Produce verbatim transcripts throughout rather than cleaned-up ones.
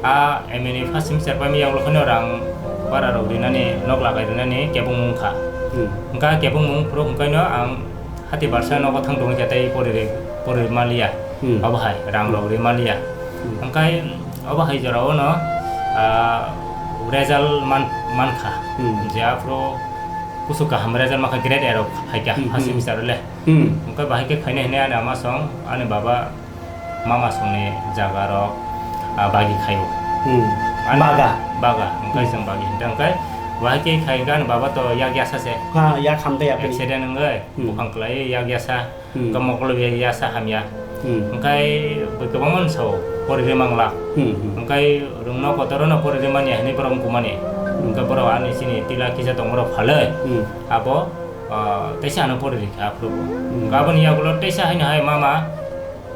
A M A ni first semester paimani yagulo kheno rang bara rok rinani, nok lagai rinani kebengmung kha. Hmm. Hwnkha kebengmung phuru hwnkhaino ang hati barsa nogo thang tongwi kha tei pori ri-, pori maliya. Hmm. Obo hai rang rok ri maliya. Hmm. Hwnkhe obo hai jorao no, ah, result man, mankha. Hmm. Je aphuru kusu kaham result mankha, grade A rok phaikha, hmm, first semester le. Hmm. Hwnkhe bahai khe khaina hinwi ani ama song, ani baba mama songni jaga rok, ah, bagi khaio. Hmm. Ani baga? Baga, hwnkhe, hmm, chwng bagi hinta hwnkhe bahai khe khai hwnkhe ani baba to yak yasa se. Ha, yak hamde ya bini. Accident wngwi, hmm, buphang kwlaiwi yak yasa. Hmm. Hwnkhe mokol bai yasa hamya. Hmm. Hwnkhe bui kwbangma no sao, pori rimang lak. Hmm, hmm. Hwnkhe rwngno kotoro no pori rimani hinwi borok wngkukmani. Hmm. Hwnkhe borok ani chini tila kisa tongmorok phalwi, hmm, abo, ah, teisa ano pori rikha aphuru bo. Hmm. Hwnkhe aboni yagulo teisa haino hai mama,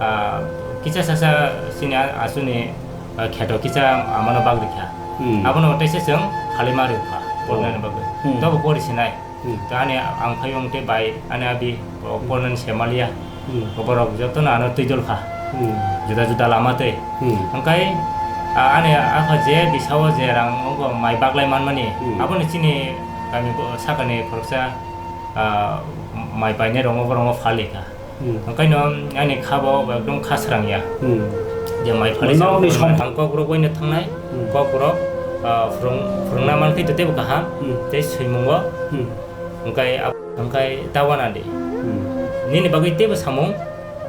ah, kisa sasa chini a-, asuni, ah, kheto kisa amano bak rikha. Hmm. Abono teisa chwng phalwi ma rikha, hmm, pornani bagwi. Hmm. Tobo pori sinai. Hmm. To ani ang phai wng tei bai ani abi, o, hmm, pornani se maliya. Hmm. Borok jotono ano twi dol kha. Hmm. Juda juda lama tei. Hmm. Hwnkhe, a, ani apha je bisao je rang wngkha mai baglai manmani, hmm, aboni chini kami bo-, sakani khoroksa, a, mai painai rokno borokno phalwi kha. Hmm. Hwnkhe no ani kha bo ekdom kha srang ya. Hmm. Je mai phalwi nokni song ang kokrok bai no thangnai, hmm, kokrok, a, phwrwng-, phwrwngna mankhe to teibo kaham, hmm, tei swimungo. Hmm. Hwnkhe ab-, hwnkhe ta wana di. Hmm. Nini bagwi teibo samung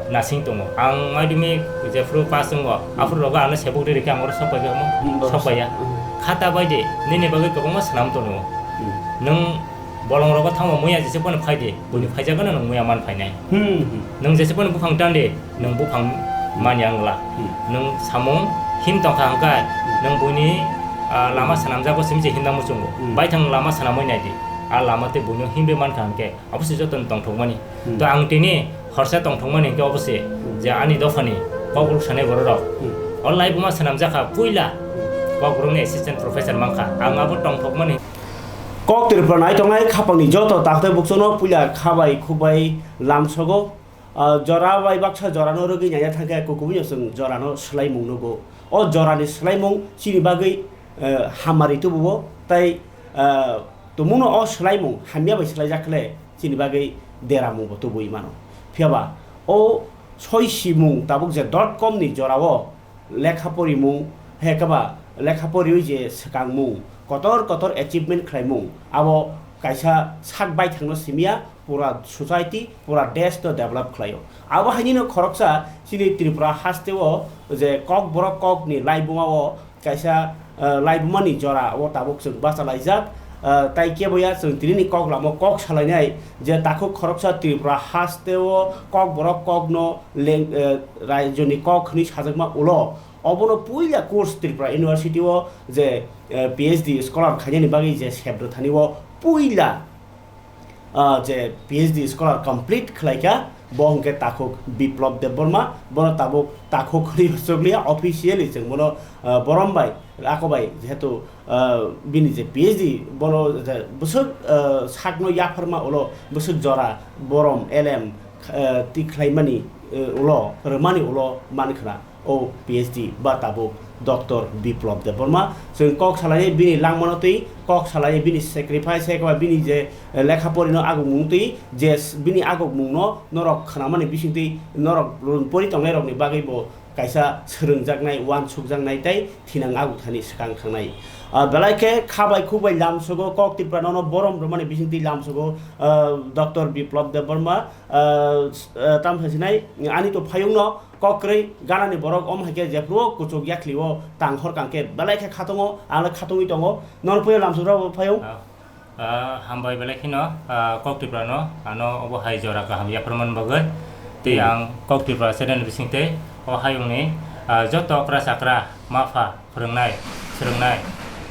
nasing tongo. Ang madhyamik jephru pass wngo, hmm, aphuru rogo ano sebuk ri rikhe ang oro sok paikha omo, hmm, sok paiya. Hmm. Kha ta bai di, nini bagwi kwbangma swnam tongo. Hmm. Nwng bolong rogo thangma muya jese phano phai di, buini, hmm, phaijakgano nwng muya man phainai. Hmm, hmm. Nwng jese phano buphang tan di, nwng buphang manya wngla. Hmm. Nwng samung him tongkha hwnkhe, hmm, nwng buini, ah, lama swnamjago simi se hinda muchungo. Hmm. Baithang lama swnamwi nai di. A lama tei buino himwi mankha hwnkhe, abo se jotono tongthokmani. Hmm. To ang tini horsa tongthokmani hwnkhe obo se, hmm, je ani dophani kokrok sanai bororok. Hmm. O laibuma swnamjakha puila, hmm, kokrokni assistant professor mankha. Ang abo tongthokmani. Kok Tripura nai tongnai khapangni joto taktwi bukchukno puila kha bai khuk bai lamsogo. Ah, jora bai baksa jorano rwgwi naina thangkhe kukubuino chwng jorano swlaimung nugo. O jorani swlaimung chini bagwi, eh, hamari tubuo tei, eh, tumungno o swlaimung hamya bai swlaijak khle chini bagwi deramungbo tubui mano. Phiyaba o soi simung tabuk je dot com ni jorao lekha porimung, hekaba lekha poriwi je swkangmung, kotor kotor achievement khlaimung, abo kaisa sak baithangno simiya, pura society, pura desh no develop khlaio. Abo hainino khoroksa chini Tripura hasteo je Kokborok kokni laibumao kaisa, eh, laibumani jora o tabuk chwng bachalaijak, eh, tai keboya chwng tinini kok lamo kok salainai je takhuk khoroksa Tripura hasteo Kokborok kokno leng-, eh, raijoni kok hwnwi sajakma ulo. Obono puila course Tripura University o je, eh, P H D scholar khainani bagwi je sep rwthani o puila, ah, je P H D scholar complete khlaikha, bo hwnkhe takhuk Biplab Debbarma, bono tabuk takhuk hwnwi chukliya, officially chwng bono, ah, borom bai, ako bai, jehetu, ah, bini je P H D, bono je bwswk, ah, sakno yapharma ulo, bwswk jora borom, elem, ah, twi khlaimani, ah, ulo, rwmani ulo mankhwna. O P H D ba tabuk Doctor Biplab Debbarma. Chwng kok salai bini langmano twi, kok salai bini sacrifice, ekaba bini je, eh, lekha porino agukmung twi, je s-, bini agukmungno norok khnamani bisingtwi norok run pori tongnairokni bagwi bo kaisa swrwngjaknai, uansukjaknai tei thinang agukthani swkang thangnai. Ah, belai khe kha bai khuk bai lamsogo, Kok Tripura nono borom rwmani bisingtwi lamsogo, ah, Doctor Biplab Debbarma, ah, s-, ah, tamo sasinai ani to phayungno Kok kwrwi ganani borok omo hai khe jephru o kuchuk yakli o tang hor kang khe belai khe khatungo, ang le khatungwi tongo. Nono puila lamsok rok bo phayung. Ah, ah, hambai belai kheno, ah, Kok Tripura no ano obo hai jora kaham yapharmani bagwi. Tei, hmm, ang Kok Tripura channel bising tei o hayung ni, ah, joto okra chakra mapha phwrwngnai, swrwngnai,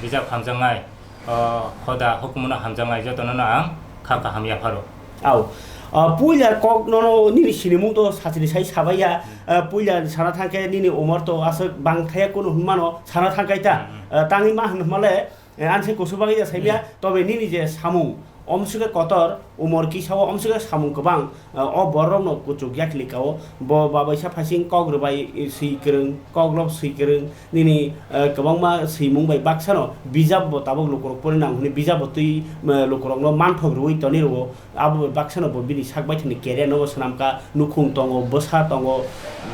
bijap hamjaknai, o, hoda hukumono hamjaknai jotono no ang kha kaham yapharo. Au. Ah, puila kok nono nini sinimung to sachini sai sabaiya, ah, puila sana thangkhe nini umor to aswk bang thaya kunu hwnmano sana thangkai ta. Hmm, hmm. Ah, tangwi ma hwn hwnmale, eh, anse kusu bagwi ya saimya, hmm, tobe nini je samung, omswkhe kotor, Umor kisa o omswk samung kwbang, o borok no kuchuk yak lika o. Bo babaisa phaising kok rwbai swi kwrwng, kok rok swi kwrwng, nini, eh, kwbangma swimung bai baksa no bijap bo tabuk lukurok pori nang hwnwi bijap bo twi, eh, lukurok no manthok rwui toni rwo. Abo bai baksa no bo bini sak baithang ni career no bo swnam kha, nukhung tongo, bwsa tongo,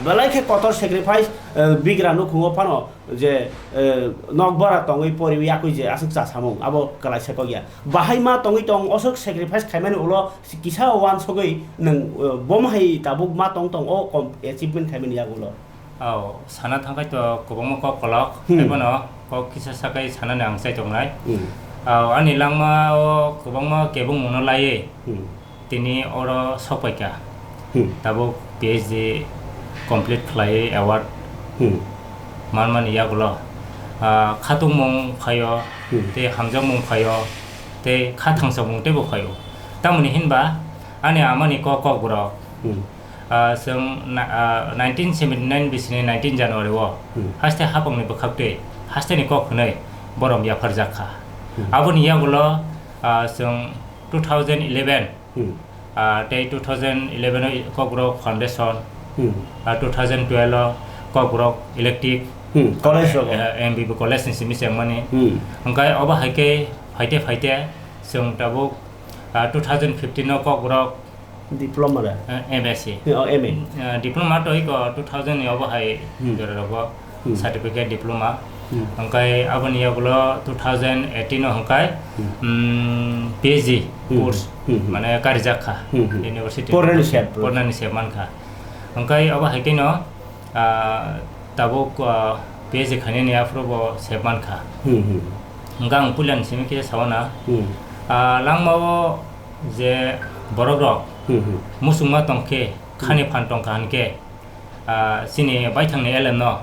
belai khe kotor sacrifice, eh, bigra nukhung o phano je, eh, nokbora tongwi poriwi yakwi je aswk cha samung, abo kwlaisa kok ya. Bahai ma tongwi tong, oswk sacrifice khaimani ulo kisa uansugwi nwng, eh, bomo hai tabuk ma tong tong o kom-, achievement khaimani yagulo. Aw, sana thangkhai to kwbangma kok kolok, Hmm. haibono kok kisa sakai sanani ang chai tongnai. Hmm. Aw, ani langma o kwbangma kebengmungno laiwi Hmm. tini oro sokpaikha. Hmm. Tabuk P H D complete khlaiwi award Hmm. manmani yagulo, ah, khatungmung phaio, Hmm. tei hamjakmung phaio, tei kha thangsakmung teibo phaio. Tamoni hinba ani amani kok, kokborok, Hmm. ah, chwng na-, ah, nineteen seventy nine bisini nineteen January o Hmm. haste hapangni bwkhaktwi hasteni kok hwnwi borom yapharjak kha. Hmm. Aboni yagulo, ah, chwng two thousand eleven, Hmm. ah, tei two thousand eleven o Kokborok Foundation, Hmm. ah, two thousand twelve o Kokborok Elective, Hmm. College rogo. eh, M B B college ni simi chengmani. Hmm. Hwnkhe obo hai khe phaite phaite chwng tabuk, ah, two thousand fifteen o Kokborok Diploma da? Eh, M S C. Eh, oh, M A. Eh, diploma to iko two thousand ni obo hai Hmm. jora rogo Hmm. certificate diploma. Hmm. Hwnkhe aboni yagulo two thousand eighteen o hwnkhe, Hmm. mm, P H D Hmm. course, Hmm. mane karijak kha Hmm, hmm. university. Pornani sep. Pornani sep mankha. Hwnkhe obo hai kheno, ah, tabuk, ah, P H D khainani aphuru bo sep mankha. Hmm, hmm. Hwnkhe ang puilani simi khe sawana, Hmm. ah, langmao je borok rok Hmm, hmm. muchungma tongkhe, Hmm. khani phan tongkha hinkhe, ah, chini baithangni elem no,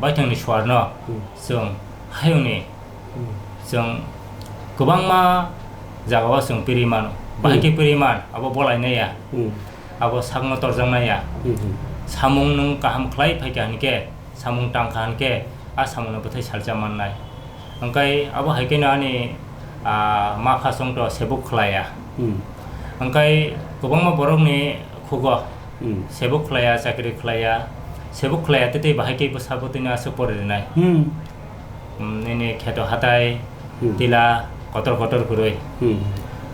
baithangni suar no Hmm. chwng hayungni Hmm. chwng kwbangma jagao chwng piri mano. Bahai Hmm. khe piri man, abo bolai naiya. Hmm. Abo sakno torjaknai ya. Hmm, hmm. Samung nwng kaham khlai phaikha hinkhe, samung tangkha hinkhe, a samungno bwthai salsa mannai. Hwnkhe abo hai kheno ani, ah, ma pha chwngto sebuk khlaiya. Hmm. Hwnkhe kwbangma borokni khugo Hmm. sebuk khlaiya, chakri khlaiya, sebuk khlaiya tei tei bahai khe bwsa bwtwino aswk poririnai. Hmm. Hmm, nini kheto hatai, Hmm. tila, kotor kotor kwrwi. Hmm.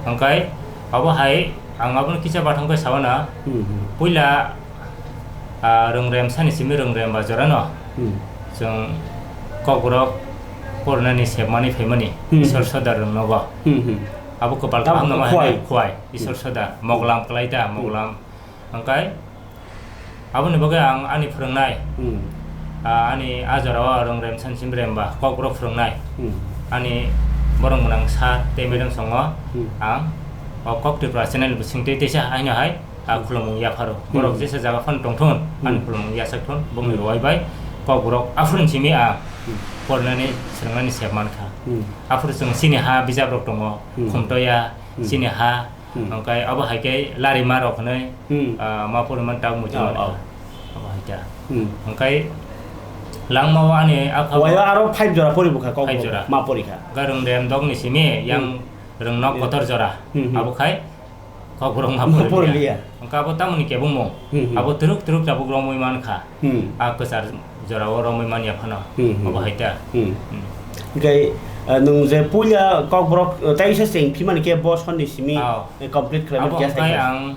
Hwnkhe abo hai ang abono kisa bathang khe sawana, Hmm, hmm. puila, ah, rwngrem sani simi rwngrem ba jorano Hmm. chwng kokborok porinani sepmani phaimani Hmm. Isor Sodar rwng nogo. Hmm, hmm. Abo kwpal Abo kaham no ma khwai. Hai khwai, Isor Hmm. Sodar, moglam kwlai da, Hmm. moglam. Hwnkhe aboni bagwi ang ani phwrwngnai, Hmm. ah, ani a jorao rwngrem sani simi rem ba kokborok phwrwngnai. Hmm. Ani borok gwnang sir tei madam songo Hmm. ang o Kok Tripura channel bisingtwi teisa haino hai, ah, Hmm. khulumung yapharo. Hmm. Borok jesa jaga phano tongthun, ani Hmm. khulumung yachak thun, bongni Hmm. rwai bai kokborok aphuru simi ang Hmm. porinani, swrwngnani sep mankha. Hmm. Aphuru chwng chini ha bijabrok tongo, Hmm. Khumtoya, Hmm. chini ha, Hmm. Hwnkhe abo hai khe larima rok hwnwi, Hmm. ah, ma poriman tak muchung Oh, mani. Oh. Abo hai khe. Hmm. Hwnkhe langmao ani apha Waio aro five jora pori bwkha kok Five jora. Ma pori kha. Garung rem dok ni simi yang Hmm. rwng nok Hmm. kotor jora. Hmm, hmm. Abo khai kok rok ma Ma pori pori liya. Liya. Hwnkhe abo tamoni kebengmung. Hmm, hmm. Abo twrwk twrwk tabuk romwi man kha. Hmm. A kwchar jorao romwi manya phano. Hmm, hmm. Obo hai ta. Hmm. Hmm. Hwnkhe, eh, nwng je puila kokborok, eh, teisa cheng phimani khe bo sonni simi, Oh. eh, complete khlaimani Abo khe hwnkhe saikha. Ang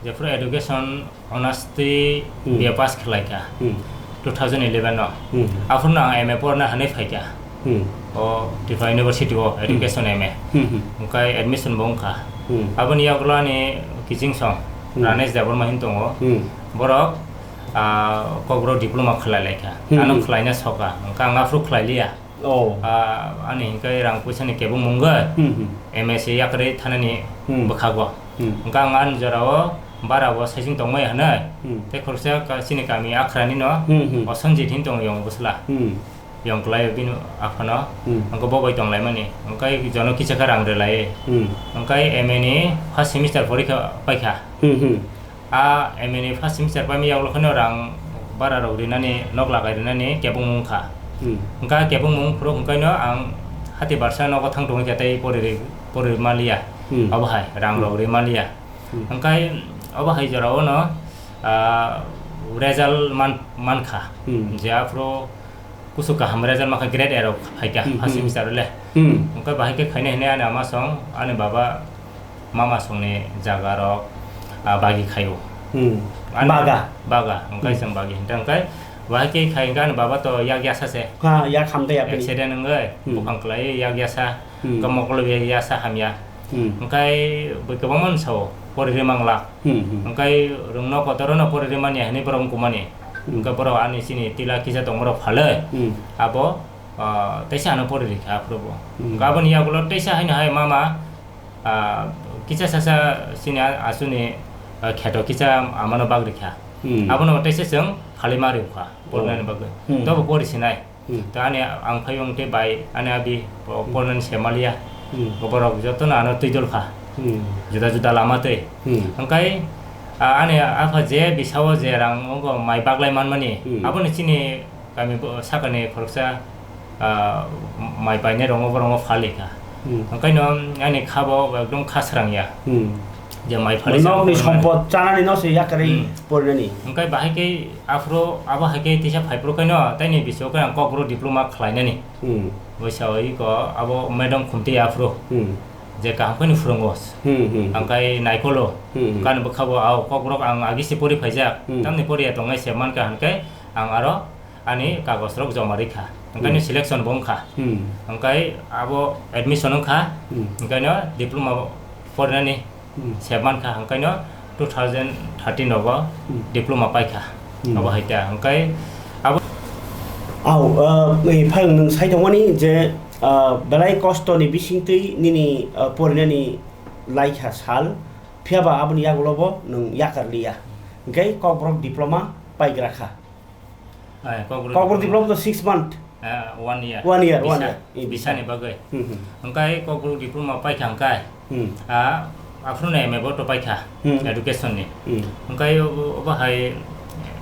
jephuru education honours twi Hmm. B A pass khlaikha. Hmm. Two thousand eleven o. Hmm. Aphuru no ang M A porna hwnwi phaikha. Hmm. O Tripura University o Hmm. education M A. Hmm, hmm. Hwnkhe admission bo wngkha. Hmm. Aboni yagulo ani kiching song Hmm. Ranesh Debbarma hin tongo. Hmm. Borok, ah, kokborok diploma khlai laikha. Hmm, Ano hmm. khlaina soka. Hwnkhe ang aphuru khlai liya. Oh. Ah, ani hinkhe rang puisa ni kebengmung wngwi Hmm, hmm. M S C yakarwi thanani Hmm. bwkhago. Hmm. Hwnkhe ang ani jorao bara bo saichung tongmai hwnwi. Hmm. Tei khoroksa ka-, chini kami Akhrani no Hmm, hmm. Osonjit hin tongo yong bwsla. Hmm. Yong kwlaio bini aphano. Hmm. Hwnkhe bo bai tonglaimani. Hwnkhe jono kisa khe rang rwlai. Hmm. Hwnkhe M A ni first semester porikha paikha. Hmm, hmm. A M A ni first semester paimani yagulo kheno rang bara rok rinani, nok lagai rinani kebengmung wngkha. Hmm. Hwnkhe kebengmung phuru hwnkhe no ang hati barsa nogo thang tongwi khe tei pori, pori maliya. Hmm. Obo hai rang rok Hmm. rimaliya. Hmm. Hwnkhe obo hai jora o no, ah, result man, mankha. Hmm. Je aphuru kusu kaham result mankha grade A rok phaikha Hmm, first hmm. semester le. Hmm. Hwnkhe bahai khe khaina hinwi ani ama song, ani baba mama songni jaga rok, ah, bagi khaio. Hmm. Ani Baga? Baga, hwnkhe Hmm. chwng bagi hinta hwnkhe bahai khe khai hwnkhe ani baba to yak yasa se. Ha, yak hamde ya bini. Accident wngwi Hmm. buphang kwlaiwi yak yasa. Hmm. Hwnkhe mokol bai ya sa hamya. Hmm. Hwnkhe bui kwbangma no sao, pori rimang lak. Hmm, hmm. Hwnkhe rwngno kotor no pori rimani hinwi borok wngkukmani. Hmm. Hwnkhe borok ani chini tila kisa tongma rok phalwi. Hmm. Abo, ah, teisa ano pori rikha aphuru bo. Hmm. Hwnkhe aboni yagulo teisa haino hai mama, ah, kisa sasa chini a-, asuni, ah, kheto kisa amano bak rikha. Hmm. Abono teisa chwng phalwi ma rikha, Oh. porinani bagwi. Hmm. Tobo pori sinai. Hmm. To ani ang phai wng tei bai ani abi po-, Hmm. pornani se maliya. Hmm. Bo borok jotono ano twi dol kha. Hmm. Juda juda lama twi. Hmm. Hwnkhe, a, ani apha je bisao je rang wngkha mai baglai manmani, Hmm. aboni chini kami bo sakani khoroksa, a, mai painai rokno borokno phalwi kha. Hmm. Hwnkhe no ani kha bo ekdom kha srang ya. Hmm. Je mai phalwi Nokni sa sampot chanani no se yakarwi Hmm. porinani. Hwnkhe bahai khe aphuru abo hai khe tisa phai phuru khe no, taini bisio khe ang Kokborok diploma khlainani. Hmm. Boisa oi ko abo madam khumti aphuru. Hmm. Je kaham khe ni phwrwngo. Hmm, hmm. Ang kai naikolo. Hmm, hmm. Kan bwkha bo ao Kokborok ang agi se pori phaijak. Hmm. Tamni pori ya tongnai se man kha hwnkhe ang aro ani kagoj rok joma rikha. Hwnkhe ni Hmm. selection bo wngkha. Hmm. Hwnkhe abo admission wngkha. Hmm. Hwnkhe no diploma porinani Hmm. se mankha, hwnkhe no two thousand thirteen rogo Hmm. diploma paikha. Hmm. Abo hai ta, hwnkhe abo Au, uh, phai nwng sai tongmani je, uh, belai kosto ni bisingtwi nini, uh, porinani laikha sal, phiyaba aboni yagulo bo nwng yakar liya. Hwnkhe Kokborok diploma paigra kha. Ai, Kokborok Kokborok diploma. Diploma to six month. Ah, one year. One year, one Visa, year. Eh, visa visa. Ni bagwi. Hmm, hmm. Hwnkhe Kokborok diploma paikha hwnkhe. Hmm. Ah, aphuru no M A bo to paikha, Hmm. education ni. Hmm. Hwnkhe obo, obo hai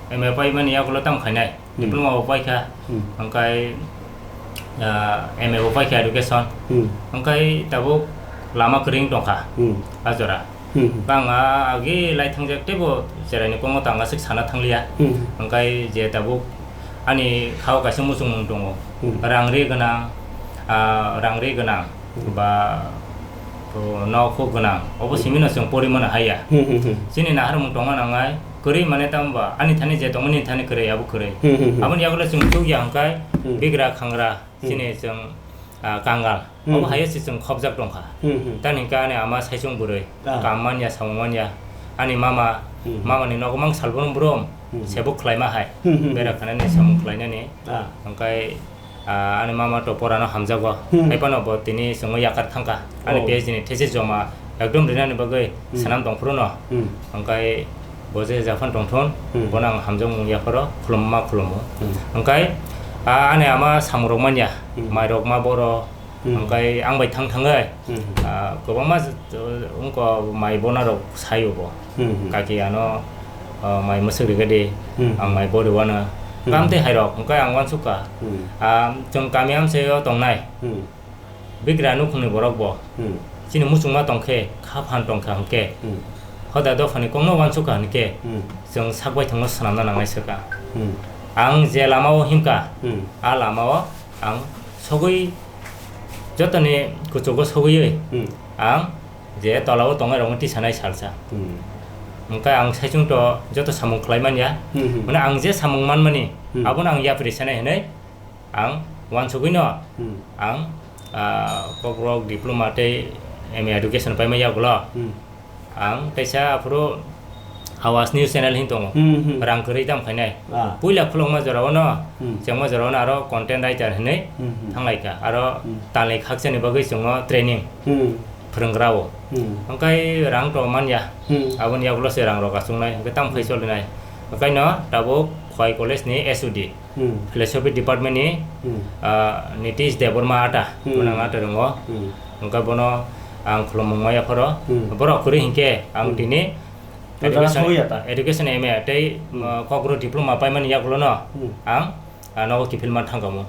M A paimani yagulo tamo khainai. Hmm. Diploma bo paikha. Hmm. Hwnkhe, ah, M A bo paikha education. Hmm. Hwnkhe tabuk lama kwrwng tongkha. Hmm. A jora. Hmm. Bang a agi lai thangjak teibo cheraini kokno tang aswk sana thangliya. Hmm. Hwnkhe je tabuk ani khao kaisa muchungmung tongo. Hmm. Rang ri gwnang, ah, rang ri gwnang Hmm. ba, o, nok huk gwnang. Obo Hmm. simino chwng porimano haiya. Hmm, hmm, hmm. Chini naharmung tongma nangnai, kwrwi mane tamo ba ani thani je tongmani thani kwrwi, abo kwrwi. Hmm, hmm, hmm. Aboni yagulo chwng chukya hwnkhe Hmm. bigra khangra Hmm. chini chwng, ah, kangal. Hmm. Obo hai se chwng khopjak tongkha. Hmm, hmm. Tani hwnkhe ani ama saichung bwrwi, Ah. kam manya, samung manya. Ani mama, Hmm. mama ni nogo mang salbrum brum, Hmm. sebuk khlaima hai. Hmm, hmm, hmm. Bera khanani, samung khlainani. Ah. Hwnkhe, ah, ani mama to porano hamjago. Hmm. Hai phano bo tini chwngno yakar thangkha. Ani Oh. P H D ni thesis joma ekdom rinani bagwi Hmm. swnam tongphuru no. Hmm. Hwnkhe bo je japhano tongthun, Hmm. bono ang hamjakmung yapharo khulumma khulumo. Hmm. Hwnkhe, ah, ani ama samung rok manya, Hmm. mai rok ma boro, Hmm. Hwnkhe ang bai thang thangwi, Hmm. ah, kwbangma j-, wngkha mai bona rok saio bo. Hmm, hmm. Kaki ano, ah, mai mwswk rikha di, Hmm. ang mai bo rwano. Hmm. Kam tei hai rok, hwnkhe ang uansukha. Hmm. Ah, chwng kami amchaio tongnai. Hmm. Bigra nukhungni borok bo. Hmm. Chini muchungma tongkhe, kha phan tongkha hwnkhe. Hmm. Hoda dophani kokno uansukha hwnkhe, Hmm. chwng sak bai thangno swnamna nangnai swkha. Hmm. Ang je lamao himkha, Hmm. a lamao ang sogwi jotoni kuchugo sogwi Hmm. ang je tolao tongnai rokno tisanai salsa. Hmm. Hwnkhe ang saichung to joto samung khlai manya. Hmm, hmm. Mane ang je samung manmani Hmm. abono ang yapri sanai hinwi ang uansugwi no Hmm. ang, ah, Kokborok diploma tei M A education paima yagulo. Hmm. Ang teisa aphuru Awas News Channel hin tongo. Hmm, hmm. Rang kwrwi tam khainai. Ah. Puila khulokma jorao no, Hmm. chengma jorao no aro content writer hinwi Hmm, hmm. thanglaikha. Aro Hmm. talni khakchangni bagwi chwngo training Hmm. phwrwnggrao. Hmm. Hwnkhe rang to manya. Hmm. Aboni yagulo se rang rok achuknai. Hwnkhe tam khai Hmm. cholinai. Hwnkhe no tabuk Khowai College ni S O D. Hmm. Philosophy department ni, Hmm. ah, Nitish Debbarma ata, Hmm. mwnang ata rongo. Hmm. Hwnkhe bono ang khulumung maya phoro. Hmm. Borok kwrwi hinkhe ang Hmm. tini Education, education M A tei, Hmm. ah, Kokborok diploma paimani yagulo no Hmm. ang, ah, nogo kiphilma thangkamo.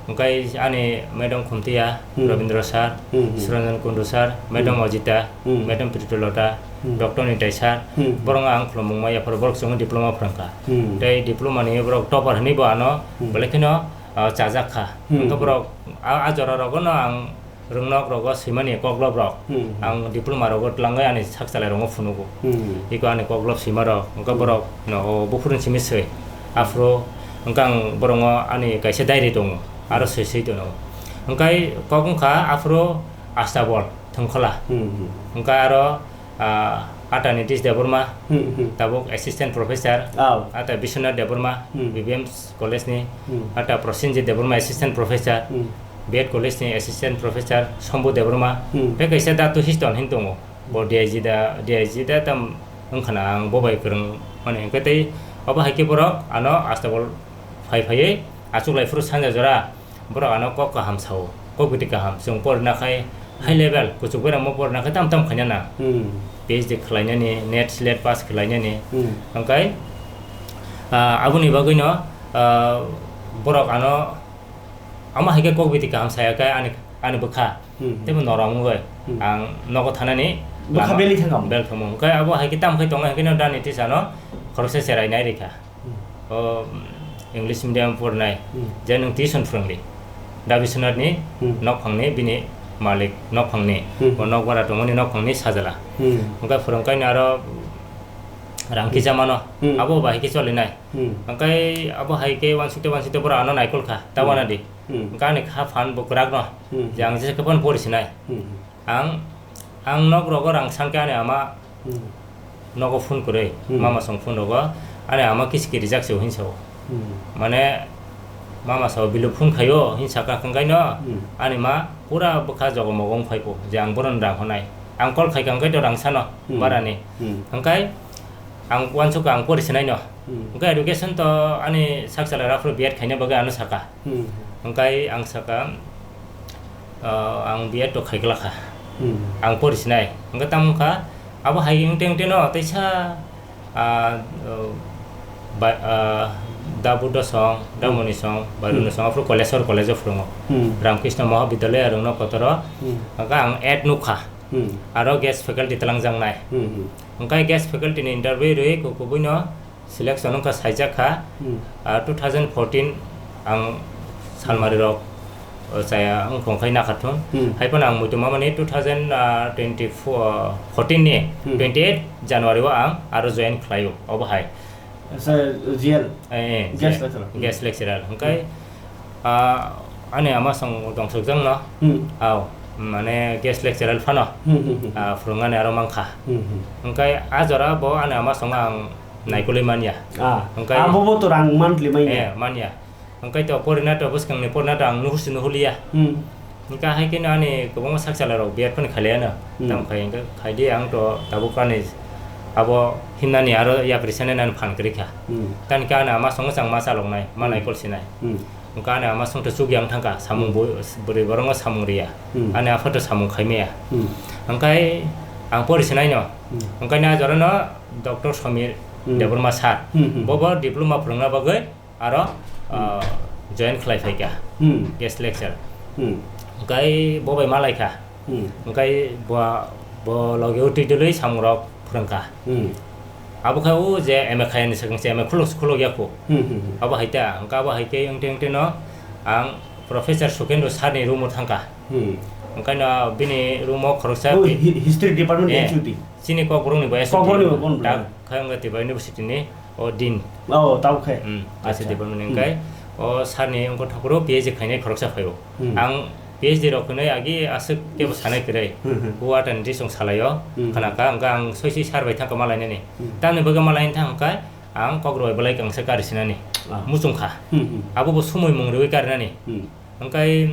Hwnkhe ani Madam Khumtiya, Hmm. Rabindra sir, Hmm, hmm. Suranjan Kundu sir, Madam Hmm. Ajita, Hmm. Madam Pritulota, Hmm. Doctor Nitai sir, Hmm. borok ang khulumung ma yapharo borok chwngno diploma phrwngkha. Hmm. Tei diploma ni borok topper hinwi bo ano Hmm. belai kheno, ah, chajak kha. Hmm. Hwnkhe borok a, a jora rogo no ang rwngnok rogo swimani koklop rok. Hmm. Ang diploma rogo twlangwi ani sak chalai rogo phunugo. Hmm. Iko ani koklop swima rok, hwnkhe Hmm. borok no o buphuru simi swi. Aphuru hwnkhe ang borokno ani kaisa diary tongo, aro Hmm. swi swi tono. Hwnkhe kok wngkha aphuru Astabol Thwngkhola. Hmm, hmm. Hwnkhe aro, ah, Atanitis Debbarma, Hmm, hmm. tabuk assistant professor, Aw. ata Biswanath Debbarma, Hmm. B B M College ni, Hmm. ata Prosenjit Debbarma, assistant professor, Hmm. B Ed College ni assistant professor, Sombu Debbarma, Hmm. tei kaisa Datu Histon hin tongo. Bo D I G da, D I G da tam wngkhana ang bo bai kwrwng mani hwnkhe tei obo hai khe borok ano Astabol phai phaiwi achuklai phuru sanja jora borok ano kok kaham sao, kok biti kaham. Chwng porina khai high level, kuchuk beramo porina khai tam tam khaina na. Hmm. P H D khlainani, net slet pass khlainani. Hmm. Hwnkhe, ah, aboni bagwino, ah, borok ano, amo hai khe kok biti kaham saya khe ani, ani bwkha. Hmm. Teibo norom wngwi Hmm. ang nogo thanani Bwkha lama beli thangam? Bel thangmung. Hwnkhe abo hai khe tam khai tongo, hwnkhe no dani tisano khoroksa cherai nai rikha. Hmm. O, mm, English medium pornai, Hmm. je nwng tuition phwrwngdi. Da Biswanath ni Hmm. nokphangni bini malik nokphangni, Hmm. o nok bara tongmani nokphangni sajla. Hmm. Hwnkhe phwrwngkaino aro rang kisa mano, Hmm. abo bai khe cholinai. Hmm. Hwnkhe abo hai khe wansukte wansukte borok ano naikol kha, ta Hmm. wanadi. Hmm. Hwnkhe ani kha phan bo kwrak no, Hmm. je ang jesa khe phano pori sinai. Hmm. Ang, ang nok rogo rang sankhe ani ama Hmm. nogo phone kwrwi, Hmm. mama song phone rogo, ani ama kiski rijak se hinsa o. Hmm. Mane mama sao bilo phone khaio hinsa ka hwnkhaino Hmm. ani ma pura bwkha jogo mogo wng phai po je ang boron rang honai. Ang call khai kha hwnkhe to rang sano Hmm. barani. Hmm. Hwnkhe ang wansuk ang pori sinai no. Hmm. Hwnkhe education to ani sak chala raphuru B Ed khaina bagwi ano saka. Hmm. Hwnkhe ang saka, ah, ang B Ed to khai glak kha. Hmm. Ang pori sinai. Hwnkhe tamo wngkha, abo hai wngte wngte no teisa, ah, oh, ba-, ah, da Buddha song, da Hmm. Moni song, Bairuno Hmm. song, aphuru Koleswar college o phwrwngo. Hmm. Ramkrishna Mahavidyalaya rwngno kotoro. Hmm. Hwnkhe ang ad nukha. Hmm. Aro guest faculty twlangjaknai. Hmm, hmm. Hwnkhe guest faculty ni interview rwi kubui no selection wngkha, saijak kha, Hmm. ah, two thousand fourteen ang salmari rok, oh, chaya wngkhong khai nakha thun. Hmm. Hai phano ang muitu mamani two thousand, ah, twenty-four, fourteen ni Hmm. twenty-eight January o ang aro join khlaio, obo hai. Sa G L? Eh, eh, Guest G L. Lecturer. Guest lecturer. Hwnkhe, Hmm. ah, ani ama song dongsokjak no. Hmm. Aw, mane guest lecturer phano, Hmm, hmm, hmm. ah, phwrwngani aro mankha. Hmm, hmm. Hwnkhe a jora bo ani ama song ang naikolwi manya. Ah, Hwnkhe abo bo to rang monthly manya. Eh, manya. Hwnkhe to porina to bwskangni porina to ang nuhursi nuhuliya. Hmm. Hwnkhe hai kheno ani kwbangma sak chala rok B Ed phano khailaiya no. Hmm. Tamo khai hwnkhe khaidi ang to tabuk ani abo himnani aro yapri sanani phan kwrwi kha. Hmm. Tani khe ani ama song chang ma chaloknai, ma Hmm. naikol sinai. Hmm. Hwnkhe ani ama song to chukya wng thangkha, samung Hmm. bo-, bwrwi borokno samung riya. Hmm. Ani apha to samung khaimaya. Hmm. Hwnkhe ang pori sinai no. Hmm. Hwnkhe a jorano Doctor Samir Hmm. Debbarma sir. Hmm, hmm. Bo bo diploma phwrwngna bagwi aro, Hmm. ah, join khlai phaikha. Hmm. Guest lecture. Hmm. Hwnkhe bo bai malaikha. Hmm. Hwnkhe bo, bo logi o twi twlwi samungrok phwrwngkha. Hmm. Abo khe o je M A khaiyani swkang se M A khuluk, khuluk ya kho. Hmm, hmm, hmm. Abo hai ta, hwnkhe abo hai khe wngte wngte no ang Professor Sukendra sir ni room o thangkha. Hmm. Hwnkhe no bini room o khoroksa Oh, bi-, hi-, history department Eh, H O D. Chini Kokborok ni bo Kokborok ni bo H O D. Kokborok ni bo. Dak khe wngkha Tripura University ni o dean. Oh, tamo khe. Hmm, Acha. Kaisa department ni Hmm. hwnkhe o sir ni wngkha thokro P H D khainai khoroksa phaio. Hmm. Ang P H D rok hwnwi agi aswk kebo sanai kwrwi. Hmm, hmm. Bo atani disong salaio. Hmm. Khna kha, hwnkhe ang soi soi sir bai thangkha malainani. Hmm. Tamni bagwi malaini thang kha, ang kokroi belai kangsa kari sinani. Ah. Muchung kha. Hmm, hmm. Abo bo sumui mung rwui karinani. Hmm. Hwnkhe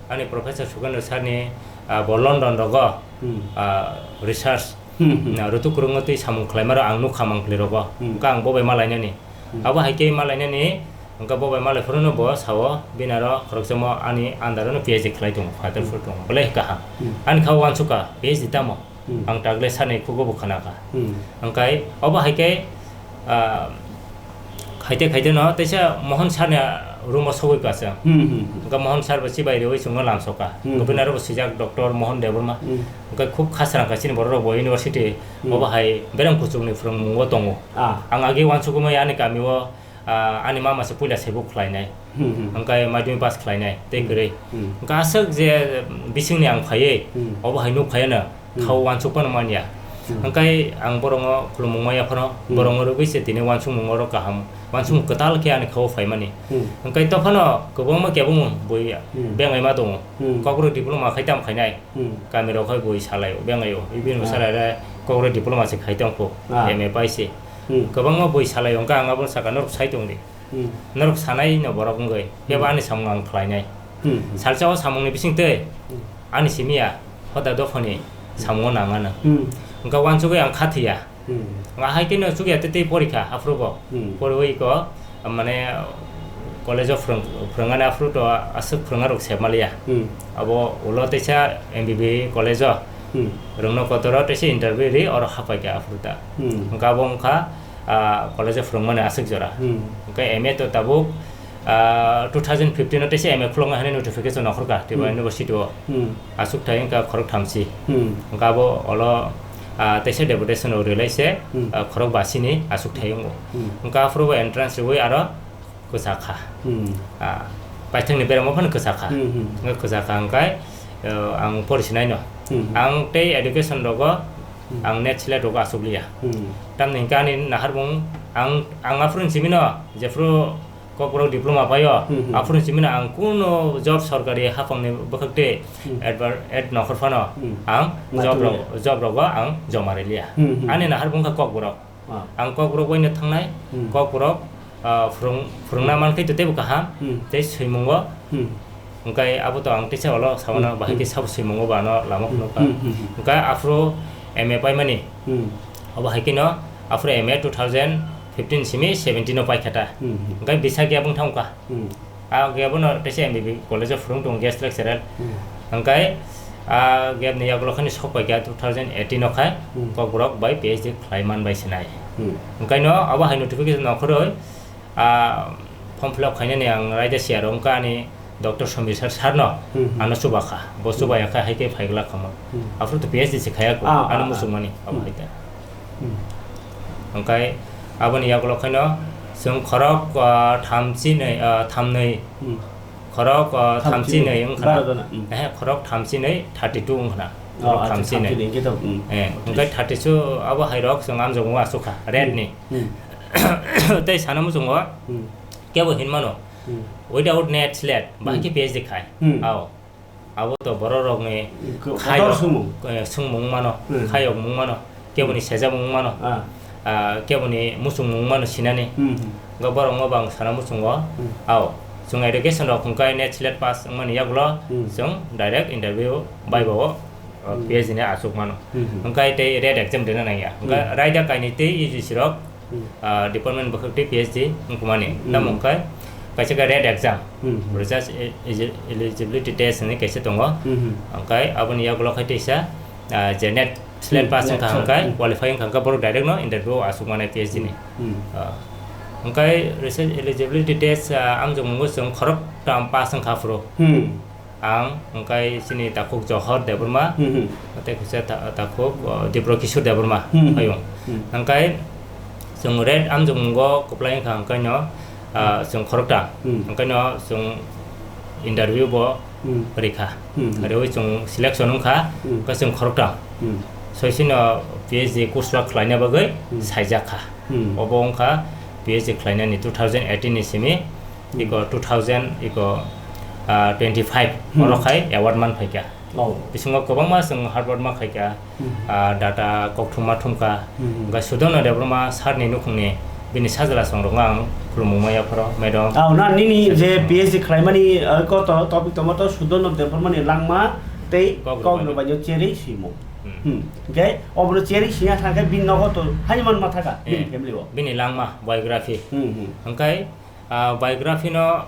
ani Professor Sukendra sir ni, ah, bo London rogo, Hmm. ah, research Hmm, hmm. Na, rutuk kwrwngno twi samung khlaima rok ang nukha mangpli rogo. Hmm. Hwnkhe ang bo bai malainani. Hmm. Abo hai khe malainani, hwnkhe bo bai malai phuru no bo sao, bini aro khoroksa mo ani under no P H D khlai tongo, Father Hmm. phuru tongo. Belai kaham. Hmm. Ani kha uansukha, P H D tamo. Hmm. Ang tagle sani khugo bo khna kha. Hmm. Hwnkhe obo hai khe, ah, khaite khaite no teisa Mohon sani, ah, room o sogwi ka chwng. Hmm, hmm, hmm. Hwnkhe Mohon sir bo chibai rwi chwngno lamsoka. Hmm. Hwnkhe bini aro bo swijak Doctor Mohon Debbarma. Hmm. Hwnkhe khub khasrang kha chini borok rok bo university Hmm. obo hai bereng kuchukni phwrwngmungo tongo. Ah. Ang age uansukgwi maya ani kami o, ah, ani mama se puila sebo khlainai. Hmm, hmm. Hwnkhe madhyamik pass khlainai tei Hmm. kwrwi. Hmm. Hwnkhe aswk je bisingni ang phaiwi Hmm. obo hai nuk phaiano Hmm. khao uansuk phano manya. Hmm. Hwnkhe ang borokno khulumung maya phano Hmm. borokno rwgwi se tini uansukmung oro kaham, uansukmung kwtal khe ani khao phaimani. Hmm. Hwnkhe tophano kwbangma kebengmung bui Hmm. bengaima tongo. Hmm. Kokborok diploma khai tamo khainai. Hmm. Kami rok hai bui salai o bengai o. Ibini Ah. salai re kokborok diploma se khai tongkho. Ah. M A paise. Hmm. Kwbangma bui salai o, hwnkhe ang abono saka norok sai tongdi. Hmm. Norok sanai no borok wngwi, kebo Hmm. ani samung ang khlainai. Hmm, hmm. Salsa o samungni bising twi Hmm. ani simi ya hoda dophani samungo nang ano. Hmm. Hwnkhe uansugwi ang kha thwi ya. Hmm. Nga hai khe no chukya tei tei porikha aphuru bo. Hmm. Poriwi ko, mane, college o phrwng-, phrwngani aphuru to aswk phrwnga rok sep maliya. Hmm. Abo ulo teisa M B B college o Hmm. rwngno kotor o teisa interview ri oro hapai kha aphuru ta. Hmm. Hwnkhe abo wngkha ah, college o phwrwngmani aswk jora. Hmm. Hwnkhe M A to tabuk, ah, two thousand fifteen o teisa M A khuloknai hwnwi notification nakhorkha Tripura Hmm. University o. Hmm. Aswk thai wngkha khorok thamsi. Hmm. Hwnkhe abo olo, ah, teisa deputation rok rwlai se, Hmm. ah, khorok basini aswk thai wngo. Hmm. Hwnkhe aphuru bo entrance rwui aro kwchakha. Hmm. Ah, paithakni beramo phano kwchakha. Hmm, hmm. Hwnkhe kwchakha hwnkhe, ah, ang porisinai no. Hmm. Ang tei education rogo Hmm. ang net select rogo aswk liya. Hmm. Tamni hwnkhe ani nahar bung ang, ang aphuru simi no jephuru Kokborok diploma paio, Hmm, hmm. aphuru simi no ang kuno job sorkari haphangni bwkhak tei Hmm. adver-, ad nokhor phano Hmm. ang job Naitugwi rok, liya. job rogo ang joma riliya. Hmm, hmm. Ani nahar bung kha Kokborok. Ah. Ang Kokborok bai no thangnai, Hmm. Kokborok, ah, phwrwng-, phwrwngna Hmm. man khe to teibo kaham, Hmm. tei swimungo Hmm. hwnkhe abo to ang teisa olo sawana Hmm. bahai khe Hmm. sabo swimungo bo ano lama Hmm. phunukha. Hmm. Hmm. Hwnkhe aphuru M A paimani, Hmm. obo hai kheno aphuru M A two thousand fifteen simi seventeen o paikha ta. Hmm. Hwnkhe bisa khe abong thangkha. Hmm. A gap no teisa M B B college o phwrwng tongo guest lecturer. Hmm. Hwnkhe a gap ni yagulo khani sok paikha two thousand eighteen o khai Hmm. Kokborok bai P H D khlai man bai sinai. Hmm. Hwnkhe no abo hai notification okhoroi a form fill up khainani ang raida siya rok wngkha ani Doctor Somir sir, sir no Hmm, hmm. ano chubakha. Bo Hmm. chubaya khai hai khe phai glak kha mo. Hmm. Aphuru to P H D se khaya ko Ah, ano ah, muchung ah. mani abo Hmm. hai ta. Hmm. Hwnkhe aboni yagulo khaino chwng khorok, ah, thamchi nai, ah, thamnwi, Hmm. khorok, ah, Thamchi thamchi nwi. nwi wngkha na? Bara jona, hmm. Ehe, khorok thamchi nwi thirty two wngkha na? Oh, Khorok acha, thamchi nwi. thamchi nwi hwnkhe to, hmm. Eh, hwnkhe thirty two abo hai rok chwng amjokmung aswk kha, red Hmm. ni. Hmm. Tei sana muchungo Hmm. kebo hinmano, Hmm. without net slate, bahai Hmm. khe P H D khai. Hmm. Ao. Abo to borok rokni Ko-, khayok, kotor swngmung. eh, swngmung mano, Hmm. khayok mung mano, keboni sejamung mano, Ah. ah, keboni muchungmung mano sinani. Hmm, hmm. Hwnkhe borokno bo ang sana muchungo, Hmm. ao, chwng education rok hwnkhe net slate pass wngmani yagulo Hmm. chwng direct interview bai bo, uh, Hmm. P H D ni achuk mano. Hmm, hmm. Hwnkhe tei red exam rwna nangya. Hwnkhe Hmm. raida kainwi tei U G C rok Hmm. ah, department bwkhak tei P H D wngkukmani. Hmm. Tamo hwnkhe kaisa khe red exam, Hmm. research e-, e-, eligibility test hinwi kaisa tongo. Hmm. Hwnkhe aboni yagulo khai teisa, ah, je net slate Hmm, pass net, wngkha hwnkhe, hmm. qualify wngkha hwnkhe borok direct no interview o achuk mano P H D ni. Hmm. Ah, hwnkhe research eligibility test, ah, amjokmungo chwng khoroktham pass wngkha aphuru. Hmm. Ang hwnkhe chini takhuk Johor Debbarma, Hmm, hmm. tei kaisa ta-, takhuk, o, Dipro Kishore Debbarma Hmm, hmm. phaiyung. Hmm. Hwnkhe chwng red amjokmungo kwplai wngkha, hwnkhe no, ah, chwng khorokta. Hmm. Hwnkhe no chwng interview bo Hmm. rikha. Hmm, hmm. Rwi chwng selection wngkha, Hmm. hwnkhe chwng khorokta. Hmm. Soisino P H D course work khlaina bagwi Hmm. saijakha. Hmm. Obo wngkha P H D khlainani two thousand eighteen ni simi, Hmm. iko two thousand iko, ah, twenty five Hmm. oro khai award man phaikha. Oh. Bisingo kwbangma chwng hard work ma khaikha, Hmm. ah, data kokthum ma thumkha. Hmm. Hwnkhe Sudono Debbarma sir ni nukhungni bini sajla songrokno ang khulumung maya phoro, madam. Ah, na nini je P H D khlaimani, ah, koto topic tongma to Sudono Debbarma ni langma tei Kokno kokno baino. baino cherwi swimung. Hmm. Hmm. Hwnkhe obono cherwi singya thangkhe bini nogo to haini man ma thaka, bini Eh, family o. Bini langma, biography. Hmm, hmm. Hwnkhe, ah, biography no,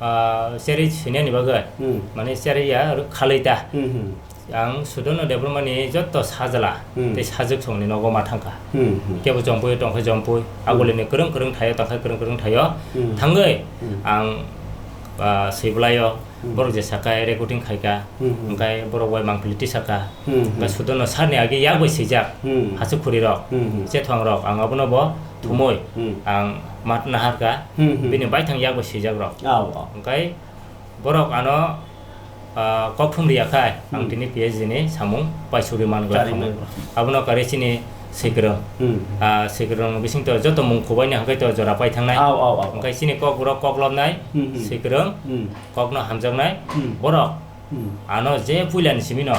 ah, cherwi sinani bagwi, Hmm. mane cherwi ya, oro khalwi ta. Hmm, hmm. Ang Sudono Debbarma ni jotto sajla Hmm. tei sajwk songni nogo ma thangkha. Hmm, hmm. Kebo Jompui tongkha Jompui, Hmm. agulini kwrwng kwrwng thaio tongkha kwrwng kwrwng thaio. Hmm. Thangwi Hmm. ang ah, siblaio, Hmm. borok je saka recording khaika, Hmm, hmm. hwnkhe borok bai mangpili tisaka, Hmm, hmm. hwnkhe sudono sarni age yak bai swijak, Hmm. hachuk khuri rok, Hmm, hmm. chethwng rok, ang abono bo Hmm. thumui, Hmm. ang mat naharka, Hmm, hmm. bini baithang yak bai swijak rok. Au, au. Hwnkhe borok ano, ah, kok thum riya khai, ang Hmm. tini P H D ni samung paisugwi man glak Chari kha. man glak. Abono kari chini Swikwrwng. Hmm. Ah, Swikwrwng bising to joto mung kubaini hwnkhe to jora pai thangnai. Au, au, au. Hwnkhe chini kok borok kok lobnai, Hmm, hmm. Swikwrwng, Hmm. kokno hamjaknai, Hmm. borok Hmm. ano je puilani simino,